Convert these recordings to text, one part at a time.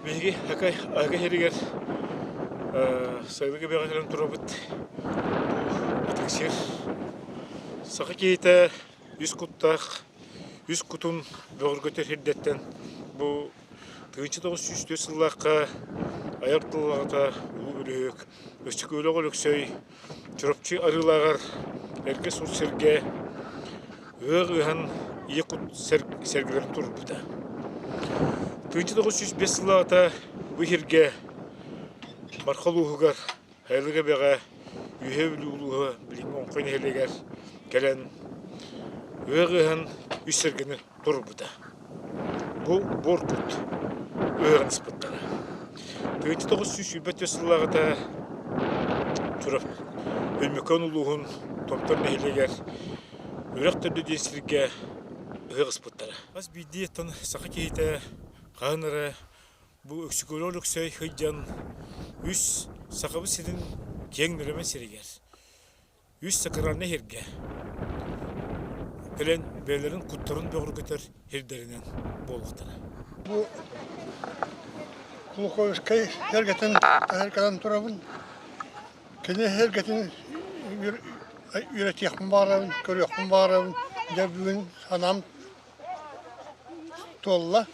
Биһиги Акай Ага сиригэр сайылык эбэҕэ кэлэн турабыт. Бу ытык сир. Саха киһитэ үс куттаах, үс кутун бөҕөргөтөр сирдэттэн бу 1904 сыллаахха айар тыл аҕата Улуу Бөлүһүөк Өстөкөөлөөх Өлөксөй Чурапчы арыылааҕар эргэ сур сиргэ ыһыах ыһан ийэ кут сэргэлэрин турбута. 1905 сыллааҕыта бу сиргэ Марха улууһугар Хайалык эбэҕэ Үөһээ Бүлүү улууһа билиҥҥи Оҥхой нэһилиэгэр кэлэн ыһыах ыһан үс сэргэни турбута. Бу буор кут ыһыаҕын ыспыттара. 1924 сыллааҕыта Чурапчы Өймөкөөн улууһун Томтор нэһилиэгэр Үрэх Төрдө диэн сиргэ ыһыах ыспыттара. Хас биирдии оттон саха киһитэ хаһан эрэ бу Өксөкүлээх Өлөксөй сылдьан үс Сахабыт сирин киэҥ нэлэмэн сиригэр үс сакральнай сиргэ кэлэн бэйэлэрин куттарын бөҕөргөтөр сирдэринэн буолуохтара. Бу Кулаковскай сэргэтин таһырканан турабын. Кини сэргэтин үөрэтиэхпин баҕарабын, көрүөхпүн баҕарабын. Дьэ бүгүн санаам туолла.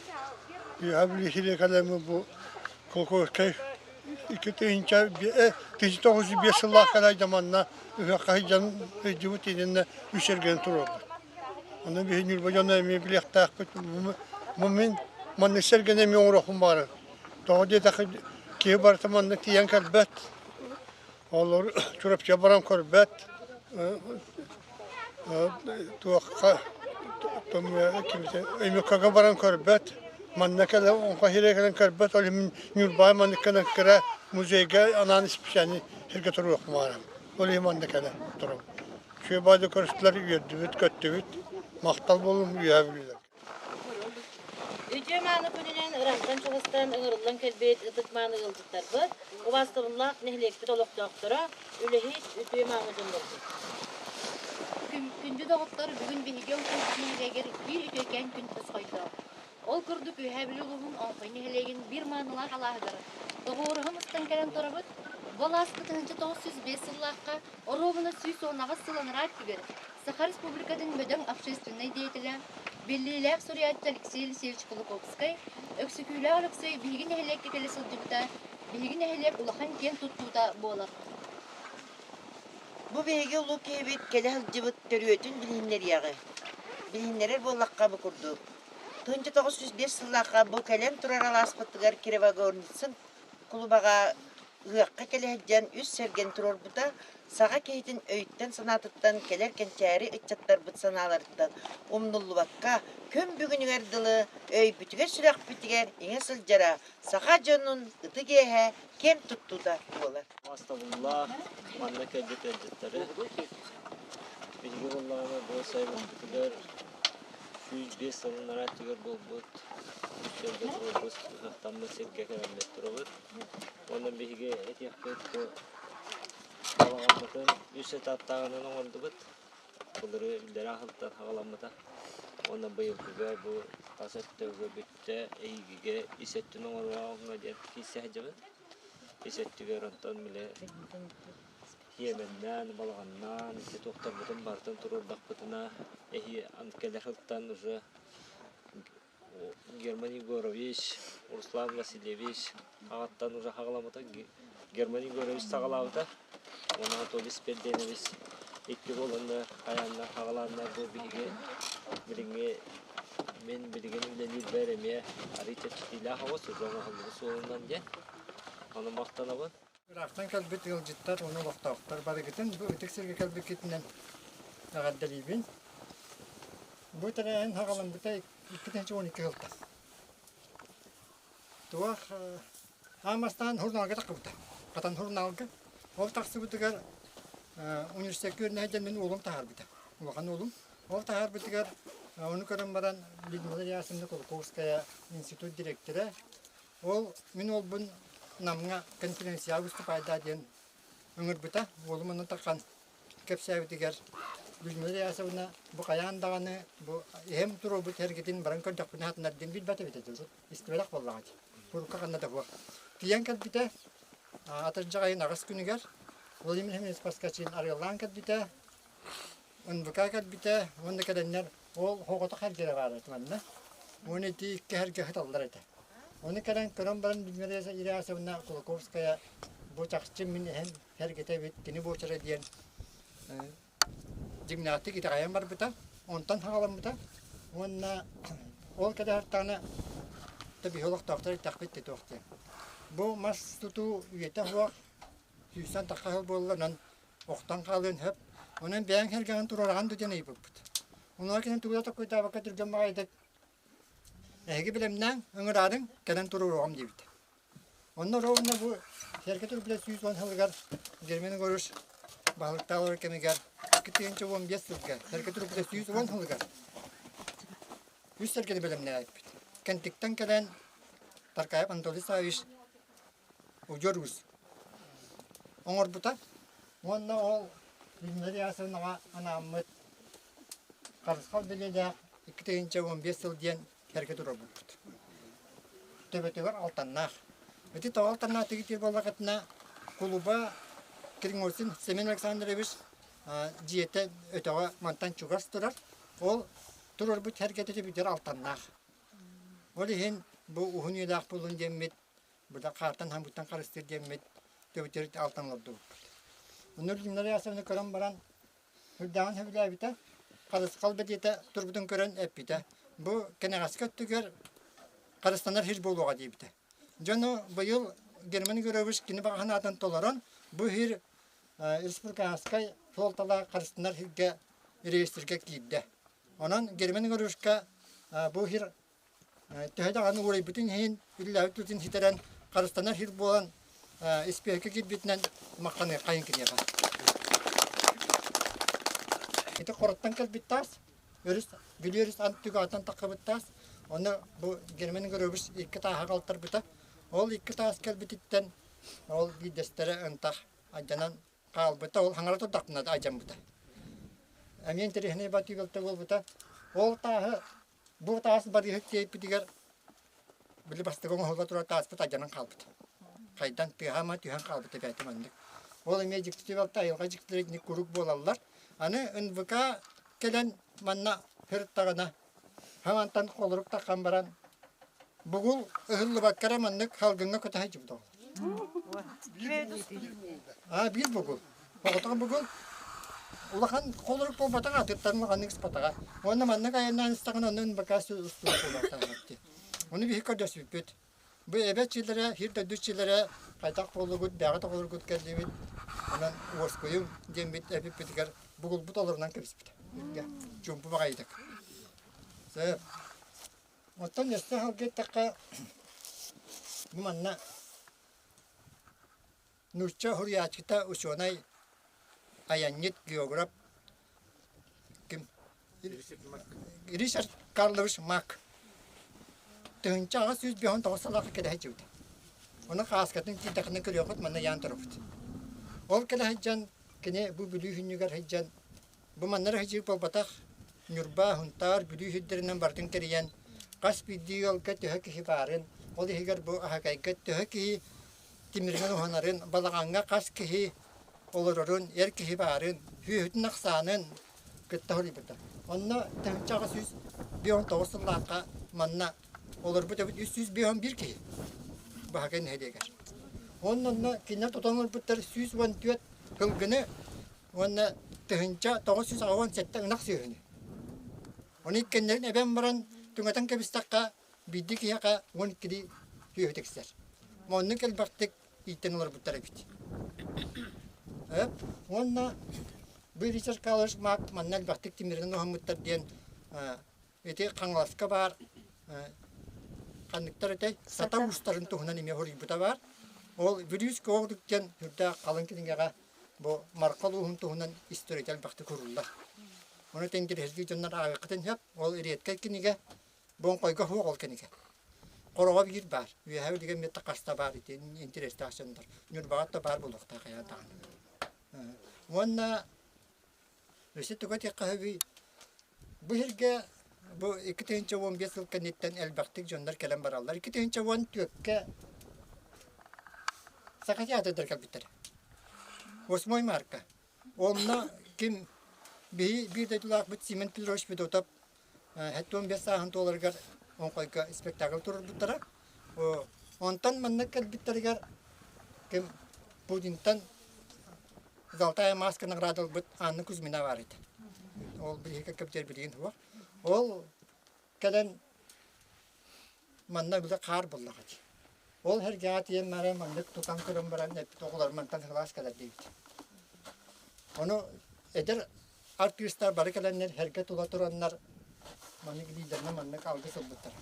Үөһээ Бүлүү сиригэр кэлэммин бу Кулаковскай 1905 сыллаах кэлэ дьаманна ыһыахха сылдьан сылдьыбыт итиннэ үс эргэн туруорбут. Онон биһи Ньурба дьоно эмиэ билиэхтээхпит. Бу мин маннык сэргэни эмиэ оҥоруохпун баҕарабын. Тоҕо диэтэххэ киһи барыта манна тиийэн кэлбэт. Олор Чурапчыга баран көрбөт, туохха Өймөкөҥҥө баран көрбөт, манна кэлэн Оҥхой сиригэр кэлэн көрбөт, ол иһин Ньурбаҕа маннык кэлэн кыра музейга анаан специальный сиргэ туруохпун баҕарабын. Ол иһин манна кэлэн турабын. Үчүгэй баҕайы көрүстүлэр, үөрдүбүт, көттүбүт. Махтал буоллун Үөһээ Бүлүүлэргэ. Үтүө мааны күнүнэн ыраахтан-чугастан ыҥырыллан кэлбит ытык-мааны ыалдьыттарбыт, убаастабыллаах нэһилиэкпит олохтоохторо, үлэһит үтүө мааны дьоннорбут. Күндү доҕоттор, бүгүн биһиги Оҥхойбут нэһилиэгэр биир үтүөкээн күн тосхойдо. Ол курдук Үөһээ Бүлүү улууһун Оҥхой нэһилиэгин биир маанылаах алааһыгар доҕуоруһа мустан кэлэн турабыт. Бу алааска 1905 сыллаахха оруобуна 118 сыл анараа өттүгэр Саха Республикатын бөдөҥ общественнай деятелэ, биллиилээх суруйааччы Алексей Елисеевич Кулаковскай, Өксөкүүлээх Өлөксөй биһиги нэһилиэккэ кэлэ сылдьыбыта биһиги нэһилиэк улахан киэн туттуута буолар. Бу биһиги улуу киһибит кэлэ сылдьыбыт төрүөтүн билиһиннэриэҕи. Билиһиннэрэр буоллахха бу курдук. 1905 сыллаахха бу кэлэн турар алааспытыгар Кривогорницын кулубаҕа ыһыахха кэлэ сылдьан үс сэргэни туруорбута саха киһитин өйүттэн-санаатыттан кэлэр кэнчээри ыччаттарбыт санааларыттан умнуллубакка күн бүгүнүгэр дылы өйбүтүгэр-сүрэхпитигэр иҥэ сылдьара саха дьонун ытык иэһэ киэн туттуута буолар. Мастабыллаах манна кэлбит ыалдьыттары биһиги буоллаҕына бу сайылыкпытыгар 105 сылын өттүгэр буолбут үс туруорбут ыһыахтаммыт сиргэ кэлэммит турабыт. Уонна биһиги этиэхпит бу балаҕаммытын үс этаптааҕынан оҥордубут. Былыры иллэрээ сылтан саҕаламмыта. Уонна быйылгыга бу тас өттө бүттэ, эйигигэ ис өттүн оҥоруоҕуҥа диэн киирсэ сылдьабыт. Ис өттүгэр онтон били Хиэмэннээн, балаҕаннаан ити туохтарбытын барытын туруордахпытына эһии кэлэр сылтан уже Герман Егорович, Руслан Васильевич аҕаттан уже хаҕаламмыта. Герман Егорович саҕалаабыта уонна Анатолий Спирденович икки буоланнар хайааннар хаҕалааннар бу биһиги билиҥҥи мин билигин үлэлиирбэр эмиэ арыый чэпчэтиилээх оҕус уже оҥоһуллубут суолунан диэн ону махтанабын. Ыраахтан кэлбит ыалдьыттар уонна олохтоохтор барыгытын бу ытык сиргэ кэлбиккитинэн эҕэрдэлиибин. Бу тэрээһин саҕаламмыта 2012 сылтан. Туох аан бастаан сурунаалга тахсыбыта. Хатан сурунаалга. Ол тахсыбытыгар университекка үөрэнэ сылдьан мин уолум таһаарбыта. Улахан уолум. Ол таһаарбытыгар ону көрөн баран Людмила Ясовна Кулаковская институт директора Ол мин уолбун Намҥа конференцияҕа выступайдаа диэн ыҥырбыта. Уолум онно тархан кэпсээбитигэр. Людмила Ясовна бу хайаан даҕаны бу эһэм туруорбут эргитин баран көрдөхпүнэ хатынар диэн билбэт эбит этэ. Истибэтэх буоллаҕа дии. Курукка ханна да буох. Тиийэн кэлбитэ, атырдьах айын аҕыс күнүгэр Владимир Семенович Поскачин арыаллаан кэлбитэ, НВК кэлбитэ уонна кэлэннэр ол хоҕотох эргэрэ баар этэ манна. Уонна ити икки эргэ сыталлар этэ. Ону кэлэн көрөн баран Людмила Ильясовна Кулаковская бу чахчы мин эһэм эргэтэ эбит, кини буочара диэн дьиҥнээхтик итэҕэйэн барбыта, онтон саҕаламмыта уонна ол кэтэһэртэҕинэ биһи олохтоохтор иттэхпит да туох диэн. Бу мас тутуу үйэтэ суох сүүстэн тахха сыл буолла, онон охтон хаалыан сөп. Онон бэйэҥ сэргэҕин туруораҕын дуу диэн ыйыппыппыт. Онуоха кини тугу да толкуйдаабакка түргэн баҕайытык эһиги бэлэмнээҥ, ыҥыраарыҥ, кэлэн туруоруоҕум диэбит. Онно ровно бу сэргэ турбута 110 сылыгар Герман Егорович баһылыктаах олорор кэмигэр 2015 сылга сэргэ турбута 110 сылыгар үс сэргэни бэлэмнээбиппит. Кэнтиктэн кэлэн Таркаев Анатолий Саввич удьуор уус оҥорбута уонна ол Людмила Ясовнаҕа анааммыт харысхал бэлиэлээх 2015 сыл диэн сэргэ турарбыппыт. Төбөтүгэр алтаннаах. Ити тоҕо алтаннаах тигитир буоллахытына кулуба Крингосин Семен Александрович дьиэтэ өтөҕө мантан чугас турар. Ол турарбыт сэргэтэ төбүтүгэр алтаннаах. Ол иһин бу уһун үйэлээх буоллун диэммит, быда хаартан хамбыттан харыстыыр диэммит төбүтүгэр алтан олордубуппут. Онно Людмила Ясовна көрөн баран Үрдээҕин сөбүлээбитэ, харысхал бэлиэтэ турбутун көрөн эппитэ: «Бу кэнэҕэски өттүгэр харыстанар сир буолуоҕа» диэбитэ. Дьону быйыл Герман Егорович кини баҕа санаатын толорон, бу сир республиканскай суолталаах харыстанар сиргэ реестргэ киирдэ. Онон Герман Егоровичка бу сир төһө даҕаны уурайбытын иһин, үлэлээбит тутун ситэрэн, харыстанар сир буолан, испиэһэккэ киирбитинэн махтаныаххайын киниэхэ. Ити хороттон кэлбит таас, өрүс, Бүлүү өрүс антыгааттан таххыбыт таас, онно бу Герман Егорович икки тааһы аҕалтарбыта. Ол икки таас кэлбититтэн ол биирдэстэрэ ынтах алдьанан хаалбыта, ол хаҥара турдахпына алдьаммыта. Эмиэ интэриэһинэй батыыбалта буолбута. Ол тааһы Бу таас барыыһыт тиэйбитигэр били бастакы оҥоһулла турар тааспыт алдьанан хаалбыт. Хайдан тыаһа ама түһэн хаалбыт эбээти маннык. Ол эмиэ дьикти балта айылҕа дьиктилэрэ итинник куруук буолаллар. Аны НВК кэлэн манна сырыттаҕына хамантан холорук таххан баран бугул ыһыллыбакка эрэ маннык салгыҥҥа көтө сылдьыбыт оҕолор. Аа биир бугул. Оҕотох бүгүн улахан холорук буолбатах, атыттарын улаханнык ыспатаҕа. Уонна маннык айаннаан истэҕинэ онно НБК устуу буолуохтаах. Ону биһи көрдөспүппүт. Бу эбэ иччилэрэ, сир дойду иччилэрэ хайдах буоллугут, бэҕэ тоҕолоргут кэллибит, онон уоскуйуҥ диэммит эпиппитигэр бугулбут олорунан кэбиспит. Чуумпу баҕайытык. Сөп. Оттон өссө сылга эттэххэ, бу манна Нуучча суруйааччыта, учуонай, айанньыт, географ ким Ричард Карлович Мак 1859 сыллаахха кэлэ сылдьыбыта. Ону хааскатын киирдэххинэ көрүөххүт, манна ыйаан турабыт. Ол кэлэ сылдьан, кини бу Бүлүү сүнньүгэр сылдьан, бу манна эрэ сылдьыы буолбатах, Ньурба, Сунтаар, Бүлүү сирдэринэн барытын кэрийэн, хас биирдии ыалга төһө киһи баарын, ол иһигэр бу Аһакайга төһө киһи тимиринэн уһанарын, балаҕаҥҥа хас киһи олорорун, эр киһи баарын, сүөһүтүн ахсаанын кытта суруйбута. Онно 1859 сыллаахха манна олорбут эбит 351 киһи Баһакай нэһилиэгэр. Уонна онно кинилэр тутан олорбуттар 114 сылгыны уонна 1987 ынах сүөһүнү. Ону иккэннэрин эбэн баран түҥэтэн кэбистэххэ биирдии киһиэхэ 12 сүөһү тиксэр. Оннук элбэхтик ииттэн олорбуттар эбит. Уонна бу Ричард Карлович Мак манна элбэхтик тимиринэн уһаммыттар диэн ити Хаҥаласка баар ханныктар этэй сата уустарын туһунан эмиэ суруйбута баар. Ол Бүрүүс Көҕүдүк диэн сүрдээх халыҥ кинигэҕэ бу Марха улууһун туһунан историята элбэхтик суруллар. Ону тэҥ дьоннор ааҕыаххытын сөп. Ол редкэй кинигэ Боҥхойго суох ол кинигэ. Хороҕо биир баар. Үөһээ билигин миэттэ хаста баар ити интэриэстээх дьоннор. Ньурбаҕа да баар буолуохтаах хайаан даҕаны. Уонна Өссө туга этиэххэ сөбүй? Бу сиргэ бу 2015 сыл кэнниттэн элбэхтик дьоннор кэлэн бараллар. 2014-кэ Саха театрдар кэлбиттэр. 8 марка. Онно ким биһи биир дойдулаахпыт Симон Петрович Федотов 75 сааһын туоларыгар Оҥхойго спектакль туруорбуттара. Онтон манна кэлбиттэригэр ким Путинтан Золотая маска наградалбыт Анна Кузьмина баар этэ. Ол биһиги кэпсиэр билигин суох. Ол кэлэн манна били хаар буллаҕа дии. Ол сэргэҕэ тиийэн баран маннык тутан көрөн баран эппит оҕолор мантан сылаас кэлэр диэбит. Ону эдэр артыыстар бары кэлэннэр сэргэ тула тураннар маннык илиилэринэн маннык алгыс ылбыттар.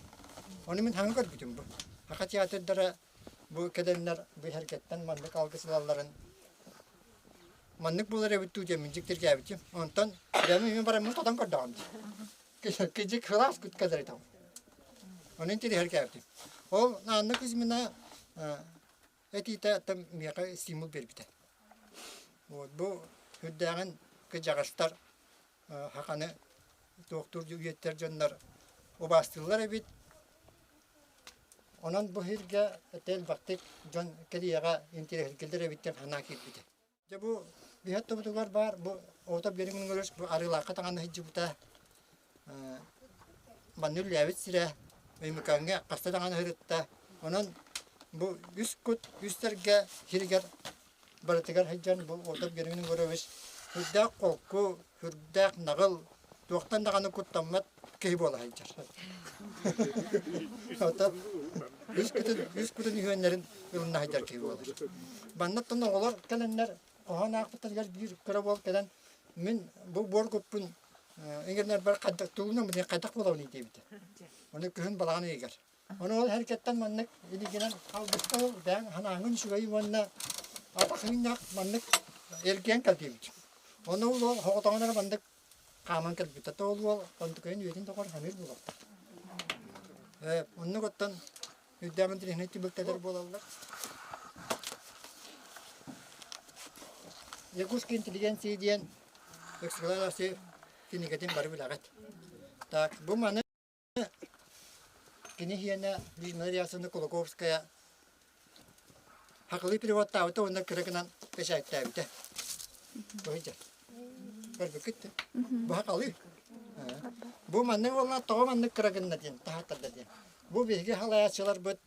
Ону мин хаҥа көрбүтүм бу. Саха театрдара бу кэлэннэр бу сэргэттэн маннык алгыс ылалларын маннык буолар эбит дуу диэн мин дьиктиргээбитим. Онтон бэйэм мин бараммын тотон көрдөҕүм дии. Кыдьык сылаас күт кэлэр этэ. Ону интириэһиргээбитим. Ол Анна Кузьмина этиитэ там миэхэ стимул биэрбитэ. Вот бу үрдээҕин кыдьаҕастар хаханы туохтуур үйэттэр дьоннор убаастыыллар эбит. Онон бу сиргэ элбэхтик дьон кэлиэҕэ интириэһиргэллэр эбит диэн санаа киирбитэ. Дьэ бу биһэт тобутугар баар бу ото биэриҥ өлөс бу арыылаахха таҥаны сылдьыбыта манна үлэлээбит сирэ Өймөкөөҥҥө хаста даҕаны сырытта. Онон бу үс кут үс сэргэ сиригэр барытыгар сылдьан бу Отов Герман Егорович сүрдээх холку, сүрдээх наҕыл, туохтан даҕаны куттаммат киһи буола сылдьар. Отов үс кутун үс кутун үһүөннэрин ылына сылдьар киһи буолар. Маннаттан оҕолор кэлэннэр хоһоон аахпыттарыгар биир кыра уол кэлэн мин бу буор куппун иҥэринэрбэр хайдах тугунан билигин хайдах буолабыный диэбитэ. Ону күһүн балаҕан ыйыгар. Ону ол эркэттэн маннык илигинэн алгыста ол бэйэҥ санааҥын үчүгэй уонна атахыҥнаах маннык эргийэн кэл диэбит. Ону ол уол соҕотоҕун эрэ маннык хааман кэлбит. Ата ол уол онтукайын үйэтин тухары саныыр буолуохтаах. Ээ, оннук оттон үрдээх интэриэһинэй түбэлтэлэр буолаллар. Якутская интеллигенция диэн Өксөкүлээх кинигэтин бары билэҕит. Так, бу маны кини иһиэнэ Людмила Ильясовна Кулаковская хакылыы переводтаабыта уонна кыра гынан бэчээттээбитэ. Бу Көрбүккүт да? Бу хакалыы. Бу маннык буолла тоҕо маннык кыра гынна диэн таһааттарда диэн. Бу биһиги халайааччыларбыт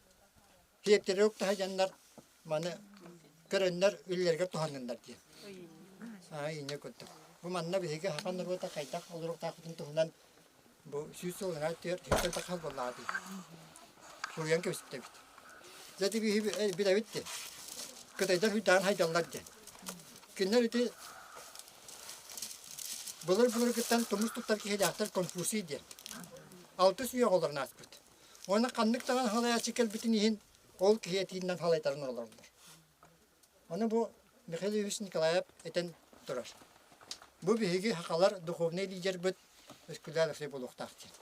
хиэптэрэ уктаһа маны көрөннөр үлэлэригэр туһанныннар диэн. Инньэ курдук. Бу манна биһиги хахан норуота хайдах олоруохтаахпытын туһунан бу сүүс сыл түөрт сүүстэн тахса буоллаҕа дии. Суруйан кэбиспит. Дьэ ити биһи билэбит диэн. Кытайдар хүндээн хайдаллар диэн. Кинилэр ити былыр-былыргыттан тумус туттар киһилээхтэр Конфуций диэн. Алтыс үйэ оҕолорун ааспыт. Уонна ханнык даҕаны салайааччы кэлбитин иһин ол киһи этиинэн салайтаран олороллор. Ону бу Михаил Ильич Николаев этэн турар. Бу биһиги сахалар духовнай лидербит Өскүлээн Алексей буолуохтаах диэн.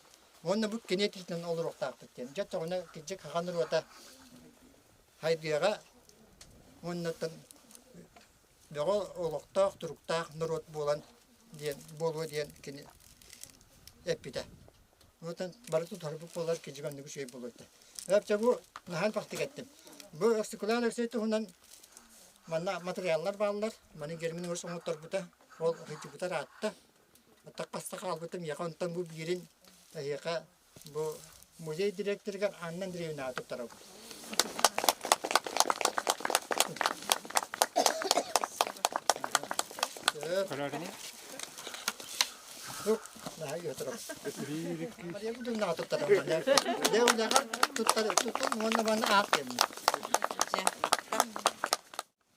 Уонна бу кини этиитинэн олоруохтаахпыт диэн. Дьэ тоҕуна кырдьык хахан норуота хайдыаҕа уоннаттан бөҕө олохтоох, туруктаах норуот буолан диэн буолуо диэн кини эппитэ. Онтон бары тутуһарбыт буолар кидьик оннук үчүгэй буолуо этэ. Өпчө бу наһаа элбэхтик эттим. Бу Өксөкүлээх Өлөксөй туһунан манна материаллар бааллар. Маны Герман Егорович оҥотторбута. Ол сылдьыбыта ыраатта. Хатта хаалбытым миэхэ онтон бу биирин эһиэхэ бу музей директорыгар Анна Андреевнаҕа туттарабын.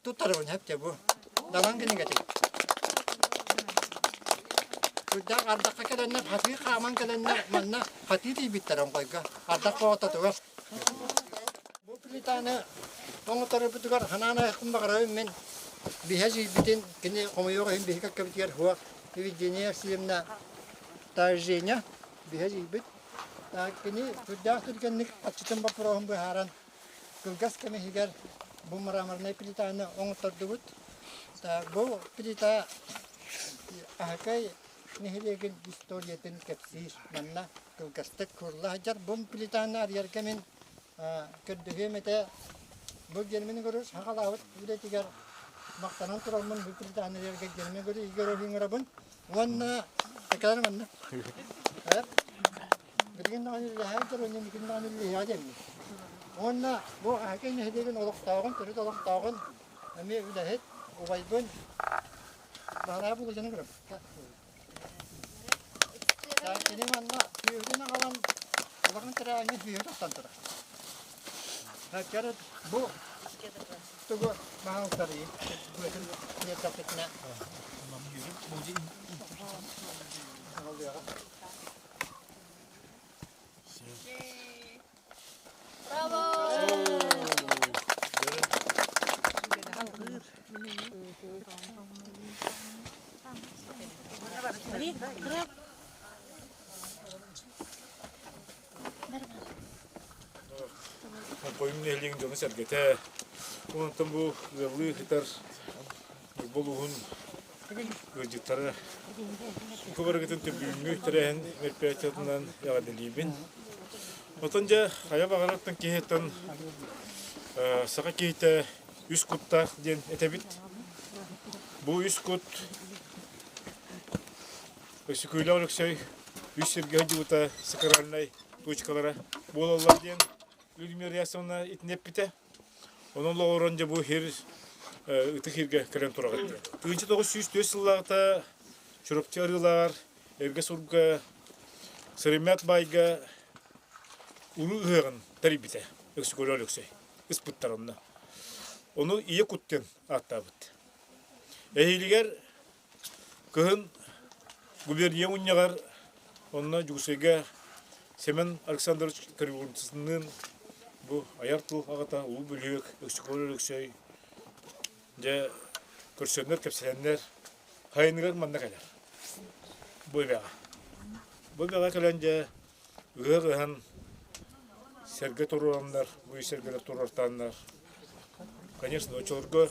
Туттарабын хэпте бу. Далан кинигэтин. Курдаах ардахха кэлэннэр, хатыы хааман кэлэннэр манна хатыы тиийбиттэр оҥхойго. Ардах оҕототугар. Бу плитаны оҥоторбутугар ханаан айахпын баҕарабын мин биһэ жийбитин кини хомойуох иһин биһи кэккэбитигэр суох Евгения Алексеевна Женя биһэ жийбит. Кини сүрдээх түргэнник аччытын боппуруоһун быһааран кылгас кэм иһигэр бу мраморнай плитаны оҥоттордубут. Бу плита Аһакай нэһилиэгин историятын кэпсиир. Манна кылгастык курла сылдьар. Бу плитаны арыйарга мин көрдөһүөм этэ. Бу Герман Егорович саҕалаабыт үлэтигэр махтанан тураммын бу плитаны арыйарга Герман Егорович ыҥырабын. Уонна такалар манна. Билигин даҕаны үлэлэһэ дьон инникин даҕаны үлэлэһиэҕэ диэммин. Уонна бу Аһакай нэһилиэгин олохтооҕун, төрүт олохтооҕун эмиэ үлэһит убайбын Баһылай Булудьаны көрөм. Кини манна сүөһүтүн аҕалан улахан тэрээһиҥҥэ сүөһү тахсан турар. Бу тугу маһалтарый быатын тиэрдэхпитинэ аҕалыаҕа. Хойум нэһилиэгин дьоно-сэргэтэ, онтон бу ыаллыы сытар Ньурба улууһун ыалдьыттара бу барыгытын бүгүҥҥү тэрээһин мероприятиятынан эҕэрдэлиибин. Отон дьэ хайа баҕарартан киһиттэн саха киһитэ үс куттаах диэн этэбит. Бу үс кут Өксөкүүлээх Өлөксөй үс сиргэ сылдьыбыта сакральнай точкалара буолаллар диэн Людмила Ясовна итини эппитэ. Онон олоҕуран дьэ бу сир ытык сиргэ кэлэн тураҕыт. 1904 сыллааҕыта Чурапчы арыылааҕар Эргэ сурга Сырымят баайга уруу ыһыаҕын тэрийбитэ Өксөкөлөө Өлөксөй ыспыттар онно. Ону Ийэ кут диэн ааттаабыт. Эһиилигэр кыһын губерния мунньаҕар онно Дьокуускайга Семен Александрович Кривонцевныын бу айар тыл аҕата Улуу Бүлүүк Өксөкөл Өлөксөй дьэ көрсөннөр кэпсэтэннэр Сайыныгар манна кэлэр. Бу эбэҕэ. Бу эбэҕэ кэлэн дьэ ыһыах ыһан сэргэ туруораннар, бу сэргэлэр туруортааннар, конечно, оччолорго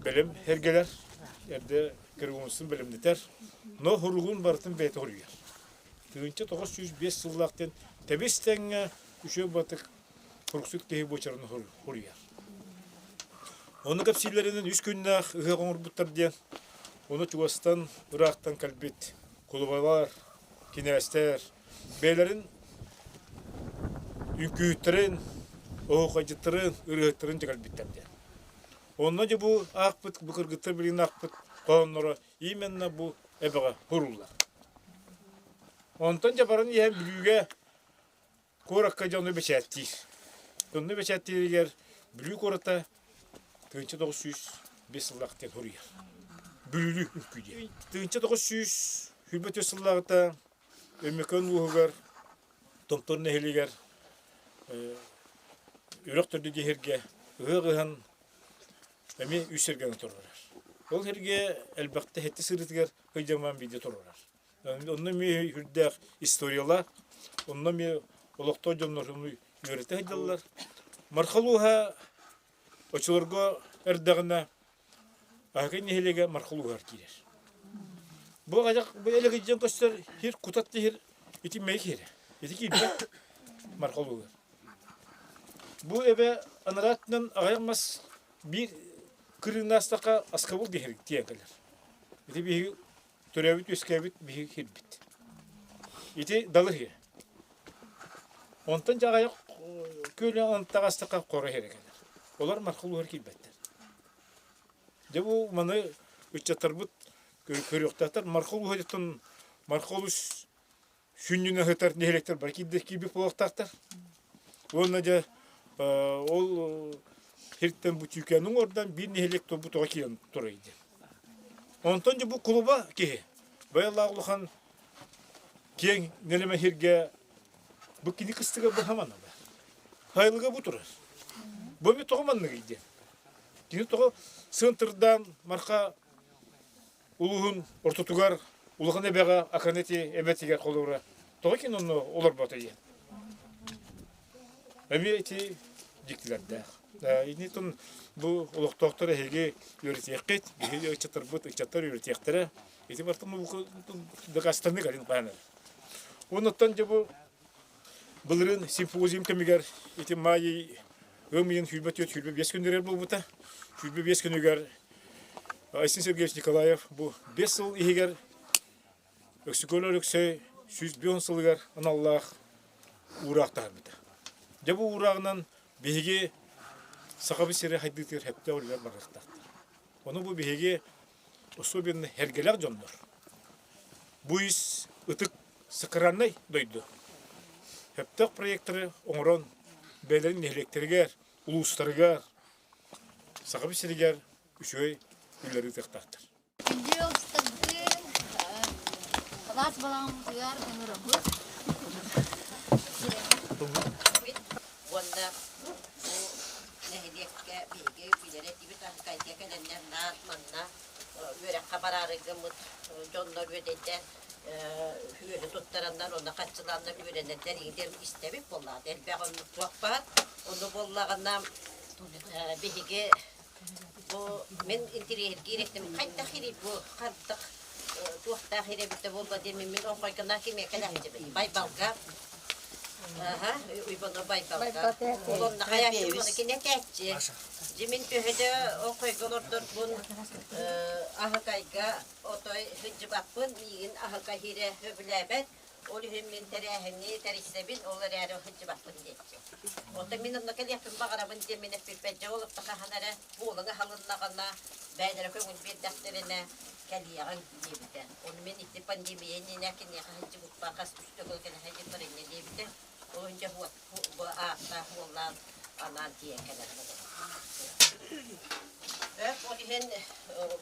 бэлэм эргэлэр, эрдэ Киргизстан бэлэмнэтэр, но хоругун барытын бэйэтэ хоруйар. 1905 сыллаахтан тэбис тэҥҥэ үчүгэй батык Туруксут киһи буочарын хоруйар. Ону кэпсииллэринэн үс күннээх ыһыах оҥорбуттар диэн, ону чугастан, ыраахтан кэлбит кулубалар, кинээстэр бэйэлэрин үҥкүүһүттэрин, оһуохайдьыттарын, ырыаһыттарын дьэ кэлбиттэр диэн. Онно дьэ бу аахпыт, бу кыргыттар билигин аахпыт хоһоонноро именно бу эбэҕэ суруллар. Онтон дьэ баран иһэн Бүлүүгэ Куоракка дьону бэчээттиир. Дьону бэчээттииригэр Бүлүү куората 1905 сыллаах диэн суруйар. Бүлүүлүү үҥкүү диэн. 1924 сыллааҕыта Өймөкөөн улууһугар Томтор нэһилиэгэр Үрэх төрдө диэһиргэ ыһыах ыһан эмиэ үс сэргэни туруорар. Ол сиргэ элбэхтэ сэттэ сырыытыгар сылдьаммын биирдэ туруорар. Онно эмиэ үрдээх историялаах, онно эмиэ олохтоох дьоннор үөрэтэ сылдьаллар. Мархалууһа оччолорго эрдэҕинэ Аһыкай нэһилиэгэ Мархалууһар киирэр. Бу аҕыйах бу элэгийдьэн көстөр сир кутат сир ити мэйик сирэ. Ити киирбэт Мархалууһар. Бу эбэ анараатынан аҕыйах мас биир кырыынаастахха аскабыл диһэр тиийэн кэлэр. Ити биһиги төрөөбүт-үөскээбит биһиги киирбит. Ити далы иһэ. Онтон дьаҕайах күөлэ онтаҕастаха хоро иһэрэ кэлэр. Олор мархалууһар киирбэттэр. Дьэ бу маны ыччаттарбыт көрүөхтээхтэр. Мархалууһа мархалус сүнньүн аһытар нэһилиэктэр бары киирбит буолуохтаахтар. Уонна дьэ ол сиртэн бу Түүкээни уҥуордан биир нэһилиэк турбутуга киирэн турар диэн. Онтон дьэ бу кулуба киһи байалаах улахан киэҥ нэлэмэ сиргэ бу кини кыстыга бу хаманна. Хайылыга бу турар. Бу эми тоҕо манныгый диэн. Кини тоҕо сыантырдаан марха улууһун ортотугар улахан эбэҕэ Аканети эбэтигэр холобура тоҕо кини онно олорбото диэн. Эмиэ ити дьиктилэрдээх. Инитин бу олохтоохтор эһиги үөрэтиэххит, биһиги ыччаттарбыт ыччаттар үөрэтиэхтэрэ. Ити бартан дакаастаны кэлин хаанар. Оннуттан дьэ бу былырыын симпозиум кэмигэр ити маай ыам ыйын 24-25 күнүгэр буолбута. 25 күнүгэр Айсен Сергеевич Николаев бу 5 сыл иһигэр Өксөкөл Өлөксөй 105 сылыгар аналлаах уураах таһаарбыта. Дьэ бу уурааҕынан биһиги Сахабыт сирэ хайдыытыгар сөптөөх үлэлэр барыахтаахтар. Ону бу биһиги особенно эргэлээх дьоннор. Бу ис ытык сакральнай дойду. Сөптөөх проектары оҥорон бэйэлэрин нэһилиэктэригэр, улуустарыгар, Сахабыт сиригэр үчүгэй үлэлэри ыытыахтаахтар. Күндү ыалдьыттарбытын алаас балаҕаммытыгар ыҥырабыт. Уонна бу нэһилиэккэ биһиги билэр этибит Аһыкайга кэлэннэр наар манна үөрэххэ бараары гыммыт дьоннор үөдэйдэр үөрэ туттараннар онно харчылааннар үөрэнэллэр иҥдэр истэбит буоллаҕа элбэх оннук туох баар ону буоллаҕына биһиги Бу мин интириэһиргиир этим хайдах ири бу хантах туохтаах ирэбитэ буолла диэн мин оҥхойгонаах кимиэхэ кэлээччибин Байбалга аха Уйбано Байбалга олонно хайааччы кини этээччи дьи мин төһө оҥхойго олордорбун аһыкайга отой сылдьыбаппын миигин аһыкай иһирэ сөбүлээбэт Ол иһин мин тэрээһини тэрийсэбин, ол эрээри сылдьыбаппын диэччи. Оттон мин онно кэлиэхпин баҕарабын диэн мин эппиппэр, дьэ ол хаһан эрэ буолаҥ аһылыннаҕына, бэйэлэрэ көҥүл биэрдэхтэринэ кэлиэҕиҥ диэбитэ. Ону мин ити пандемия иннинэ киниэхэ сылдьыбыппар хас үс төгүл кэлэ сылдьыбыт диэбитэ. Ол иһин дьэ бу ааттаах уоллаан анаан тиийэн кэлэр Ол иһин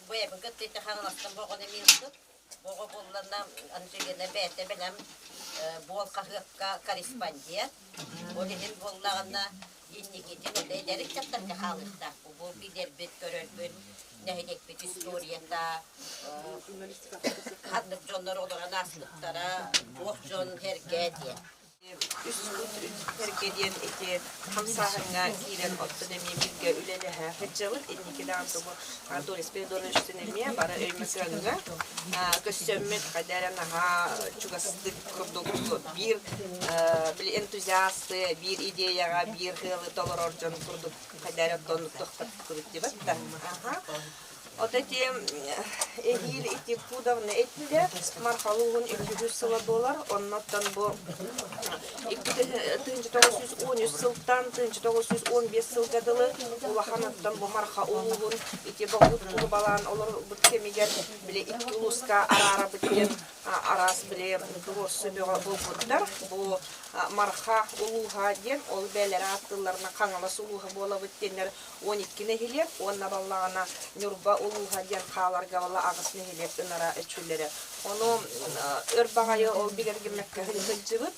бэйэбин кытта ити Хаҥаластан боҕон эмиэ ылбыт. Оҕо буоллана Анжелина бэйэтэ бэлэм буол хаһыакка корреспондент. Ол иһин буоллаҕына инникитин ол эдэр ыччаттарга хаалыахтаах. Бу билэрбит, көрөрбүт, нэһилиэкпит историята, ханнык дьоннор олорон ааспыттара, туох дьон эргэ диэн. Үс кут эргэ диэн ити хамсааһыҥҥа киирэн оттон эмиэ бииргэ үлэлэһэ сылдьабыт. Инники даҕаны тугу Анатолий Спиридоновичтыын эмиэ бары Өймөкөөҥҥө көрсөммүт хайда эрэ наһаа чугастык курдук биир били энтузиасты, биир идеяҕа, биир ыалы толорор дьон курдук хайда эрэ оттон тохтоппут дибат да. От эти эһиил ити Пудовна эттилэр, Мархалугун 200 сыла буолар, оннуттан бу 1913 сылтан 1915 сылга дылы улахан оттон бу Марха улууһун ити боҕут кулубалаан олорбут кэмигэр били икки улууска араарабыт диэн араас били туруорсу бөҕө буолбуттар. Бу Марха улууһа диэн ол бэйэлэрэ ааттыылларына Хаҥалас улууһа буолабыт диэннэр 12 нэһилиэк уонна баллаҕана Ньурба улууһа диэн хааларга балла аҕыс нэһилиэк ынара өчүллэрэ. Ону өр баҕайы ол бигэргэммэккэ сылдьыбыт.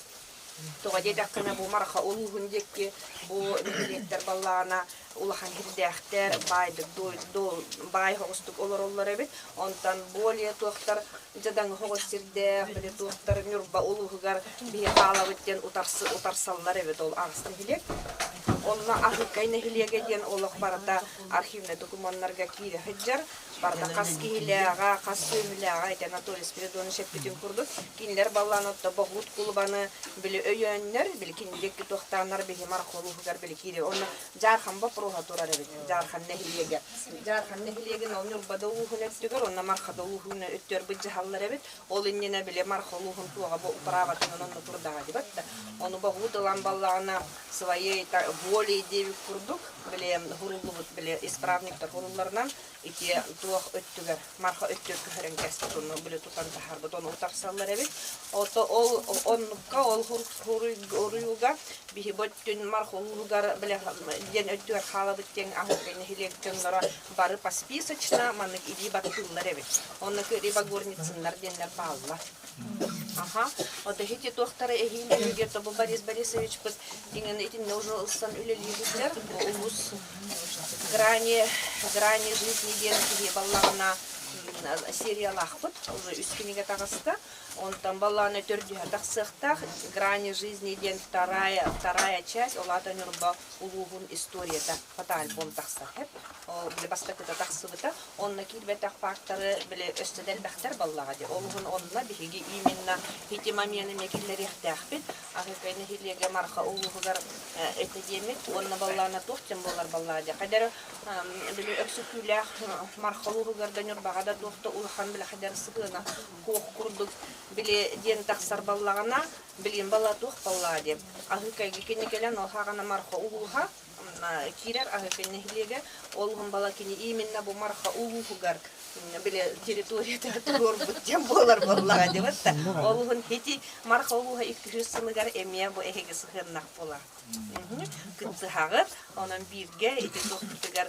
Тоҕо диэтэххинэ бу Марха улууһун диэки бу нэһилиэктэр баллаҕана улахан кирдээхтэр, баайдык баай соҕустук олороллор эбит. Онтон более туохтар дьадаҥы соҕус сирдээх, били туохтар Ньурба улууһугар биһи хаалабыт диэн утарсаллар эбит ол аҕыс нэһилиэк. Онно Аһыкай нэһилиэгэ диэн олох барыта архивнай докумуоннарга киирэ сылдьар. Барыта хас киһилээҕэ, хас сүөһүлээҕэ ити Анатолий Спиридонович эппитин курдук, кинилэр баллаан отто Боһуут кулубаны били өйөөннөр, били кинилиэкки туохтааннар биһи Марха улууһугар били киири. Онно Дьаархан боппуруоһа турар эбит, Дьаархан нэһилиэгэ. Дьаархан нэһилиэгин ол Ньурбада улууһун өттүгэр, онно Мархада улууһун өттүгэр быдьаһаллар эбит. Ол иннинэ били Марха улууһун туоҕа бу управатын онно турдаҕа дибэт да. Ону боһуут ылан баллаҕына своей волей диэбит курдук, били хуруллубут били исправниктар хурулларынан ити туох өттүгэр Марха өттүгэр көһөрөн кэспит ону били тутан таһаарбыт ону утарсаллар эбит. Ото ол оннукка ол хуруйууга биһи бу өттүн Марха улууһугар били диэн өттүгэр хаалабыт диэн аһылгы нэһилиэк дьонноро бары по списочно маннык илии баттыыллар эбит. Онно Кыри Багорницыннар диэннэр бааллар. Аха. Ото ити туохтара эһиил үһүгэр тобу Борис Борисовичпыт иҥэн итиннэ уже ылсан үлэлиибиттэр. Бу улус грани, грани жизни диэн киһи баллаҕына сериялаахпыт, уже үс кинигэ таҕыста. Онтон баллааны төрдүһэ тахсыахтаах «Грани жизни» диэн вторая, вторая часть, ол аата Ньурба улууһун историята фотоальбом тахсар. Ол били бастакыта тахсыбыта. Онно киирбэтэх факторы били өссө да элбэхтэр баллаҕа дии. Ол уһун онно биһиги именно ити момены эмиэ киллэриэхтээхпит. Аһыкай нэһилиэгэ Марха улууһугар этэ диэммит. Уонна баллаана туох диэн буолар баллаҕа дии. Хайдары били өксөкүүлээх Марха улууһугар да Ньурбаҕа да туох да улахан били хайдары сыһыана Куох курдук били диэн тахсар баллаҕына, билин бала туох баллаа диэн. Аһыыкайга кини кэлэн ол хаҕана Марха улууһа киирэр Аһыыкай нэһилиэгэ. Ол уһун бала кини именно бу Марха улууһугар били территорията туруорбут диэн буолар буоллаҕа диэбит да. Ол уһун ити Марха улууһа 200 сылыгар эмиэ бу эһиги сыһыаннах буолар. Кыттыһаҕыт, онон бииргэ ити туохпутугар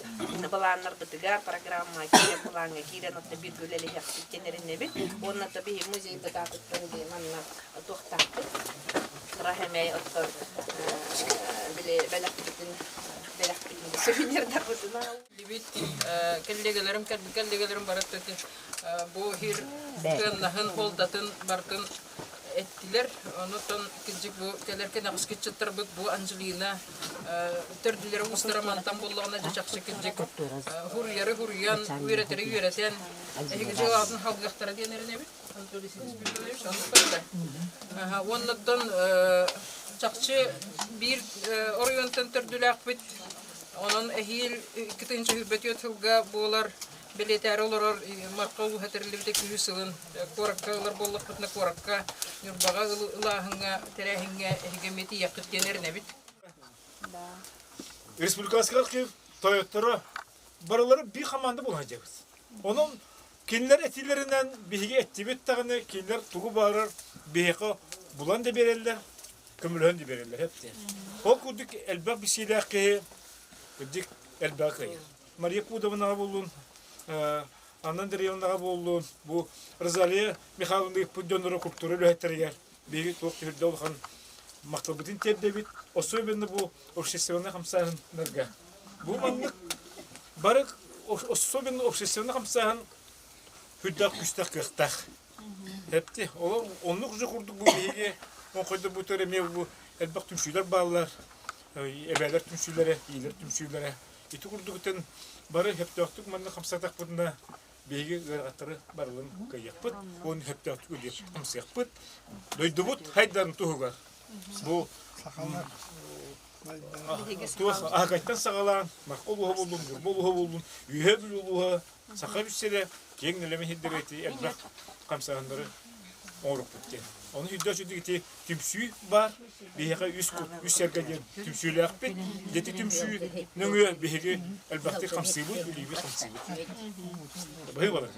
былааннарбытыгар программа киирэн былааҥҥа киирэн отто бииргэ үлэлэһиэхпит диэн эрэнэбит. Уонна то биһи музейбыт аатыттан дии манна туохтаахпыт. Рахэмэй оттон били бэлэхпитин бэлэхпитин сувенирдарбытын Бит кэллиэгэлэрим кэллиэгэлэрим бары бу иһир тыаннаһын, холдатын бартын эттилэр. Онутан кырдьык бу кэлэр кэнэҕэски ыччаттарбыт бу Анжелина төрдүлэрэ уустара мантан буоллаҕына дьэ чахчы кырдьык хуруйары хуруйан, үөрэтэри үөрэтэн эһиги дьыалаҕытын халгыахтара диэн эрэнэбит. Анатолий Спиридонович, оннук барда. Уоннаттан чахчы биир оройуонтан төрдүлээхпит. Онон эһиил 2024 сылга буолар бэлиэтээри олорор Марха улууһа тэриллибитэ күһү сылын куоракка ылар буоллахпытына куоракка Ньурбаҕа ылааһыҥҥа тэрээһиҥҥэ эһиги эмиэ тиийиэххит диэн эрэнэбит. Республиканскай архив тойотторо барылары биир хамаанда буолан сылдьабыт. Онон кинилэр этиилэринэн биһиги эттибит даҕаны кинилэр тугу баҕарар биһиэхэ булан да биэрэллэр, көмөлөһөн да биэрэллэр эптэ. Ол курдук элбэх бисиилээх киһи кырдьык элбэх кыайар. Мария Пудовнаҕа буоллун, Анна Андреевнаҕа буоллун, бу Розалия Михайловна ыыппыт дьонноро культура үлэһиттэригэр биһиги туох түһүлдэ улахан махталбытын тиэрдэбит. Особенно бу общественнай хамсааһыннарга. Бу маннык бары особенно общественнай хамсааһын үрдээх күстээх кыахтаах. Эпти, ол оннук же курдук бу биһиги оҥхойдорбутугар эмиэ бу элбэх түмсүүлэр бааллар. Эбээлэр түмсүүлэрэ, иилэр түмсүүлэрэ. Ити курдугутун бары сөптөөхтүк манна хамсаатахпытына биһиги ыарахаттары барылын кыайыахпыт, уонна сөптөөхтүк үлэлиэхпит, хамсыахпыт. Дойдубут хайдарын туһугар бу туох аһакайтан саҕалаан Марха улууһа буоллун, Ньурба улууһа буоллун, Үөһээ Бүлүү улууһа, Саха сирэ киэҥ нэлэмэн сирдэрэ ити элбэх хамсааһыннары оҥорукпут диэн. Ону үрдэ сүдү ити түмсүү баар. Биһиэхэ үс кут, үс сэргэ диэн түмсүүлээхпит. Ити түмсүү нөҥүө биһиги элбэхтик хамсыыбыт, үлүүбүт хамсыыбыт. Быһыы балар.